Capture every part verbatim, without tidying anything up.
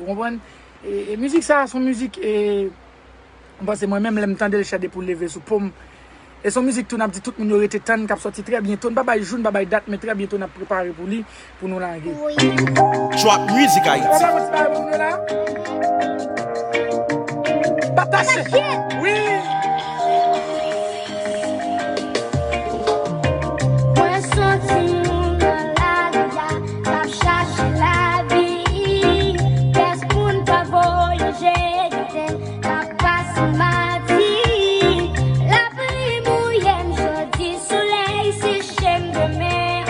Konprann? E, e mizik sa a se yon mizik, e, m panse mwen menm lè m tande l chè depi w leve sou po m. E se yon mizik tou n ap di tout moun yo rete tann k ap sòti trè byento. N pa bay jou, n pa bay dat, men trè byento n ap prepare pou li, pou nou lage. Trap Music Haiti. Pataje! Wi! Mwen se yon timoun nan lari a k ap chache lavi. Pès moun pa voye je gade m k ap pase mati. Lapli mouye m jodi, solèy seche m demen.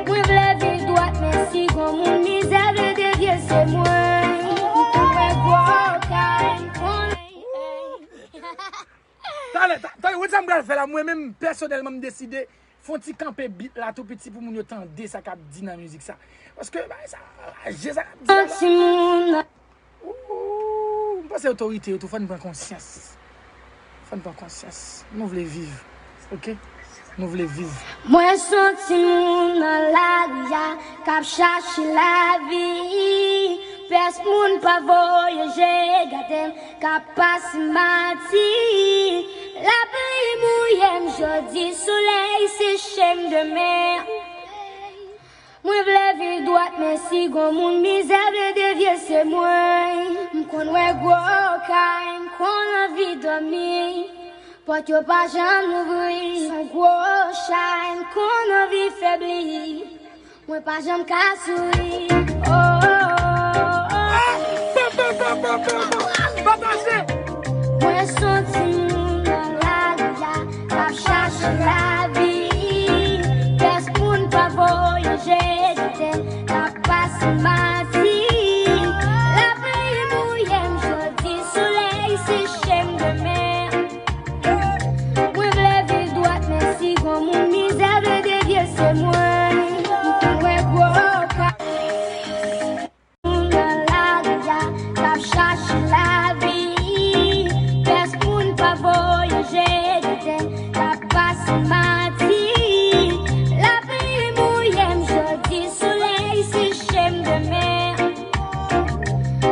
Mwen vle viv dwat, men si gon moun mizè vle devye, se mwen. M konn wè gwo kay, m konn. Talè, ta- tande, ou wè sa m pral fè la, mwen menm pèsonèlman m deside fè yon ti kanpe beat la tou piti pou moun yo tande sa k ap di nan mizik sa. Paske bagay sa raje, sa k ap di la. Timoun. Ooh, m panse otorite yo tou fò n pran konsyans. Fò n pran konsyans. Nou vle viv. Oke? Nou vle viv. Mwen se yon timoun nan lari a k ap chache lavi. Pès moun pa voye je gade m k ap pase mati. Lapli mouye m jodi, solèy seche m demen. Mwen vle viv dwat, men si gon moun mizè vle devye, se mwen. M konn wè gwo kay, m konn anvi dòmi. Pòt yo pa janm louvri, se yon gwo chay, m konn anvi febli. Mwen pa janm ka souri. Oh, oh, oh, oh. Pataje! Mwen se yon timoun nan lari a k ap chache lavi. Pès moun pa voye je gade m k ap pase mati. Lapli mouye m jodi, solèy seche m demen. Mwen vle viv dwat, men si gon moun mizè vle devye, se mwen. M konn wè gwo kay. Moun nan lari a k ap chache lavi. Pès moun pa voye je gade m k ap pase mati. Lapli mouye m jodi, solèy seche m demen.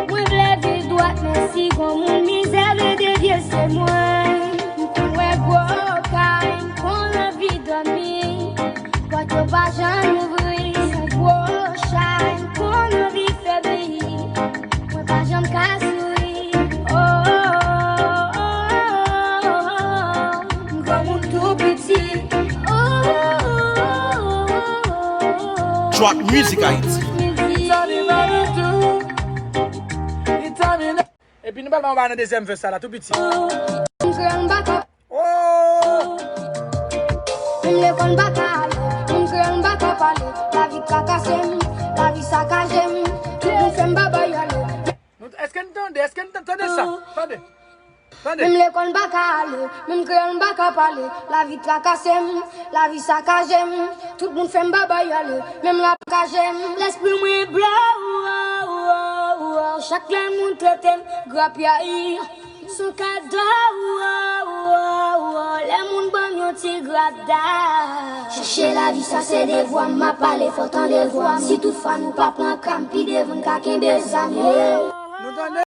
Mwen vle viv dwat, men si gon moun mizè vle devye, se mwen. M konn wè gwo kay, m konn anvi dòmi. Pòt yo pa janm louvri, se yon gwo chay, m konn anvi febli. Mwen pa janm ka souri. Oh, oh, oh, oh, oh, oh. M granmoun tou piti. Oh, oh, oh, oh, oh, oh. Trap Music Haiti. Epi nou pral ba yon bagay nan dezyèm vès sa la, tou piti. M kreyòl m pa ka. Oh! Menm lekòl m pa ka ale, menm kreyòl m pa ka pale. Lavi trakase m, lavi sakaje m, tout moun fè m babay ale. Nou, èske n tande? Èske n tande sa? Tande. Tande. Menm lekòl m pa ka ale, menm kreyòl m pa ka pale. Lavi trakase m, lavi sakaje m, tout moun fè m babay ale. Menm rap kaje m, lespri mwen blow, oh, oh, oh, oh. Chak lè moun trete m, grapyay. Sou kado, oh, oh, oh, lè moun ban m yon ti grada. Chèche lavi sa se devwa m, m ap pale fò tande vwa m. Si tout fwa nou pa pran ka m, pi devan n ka kenbe zam yo. Nou tande?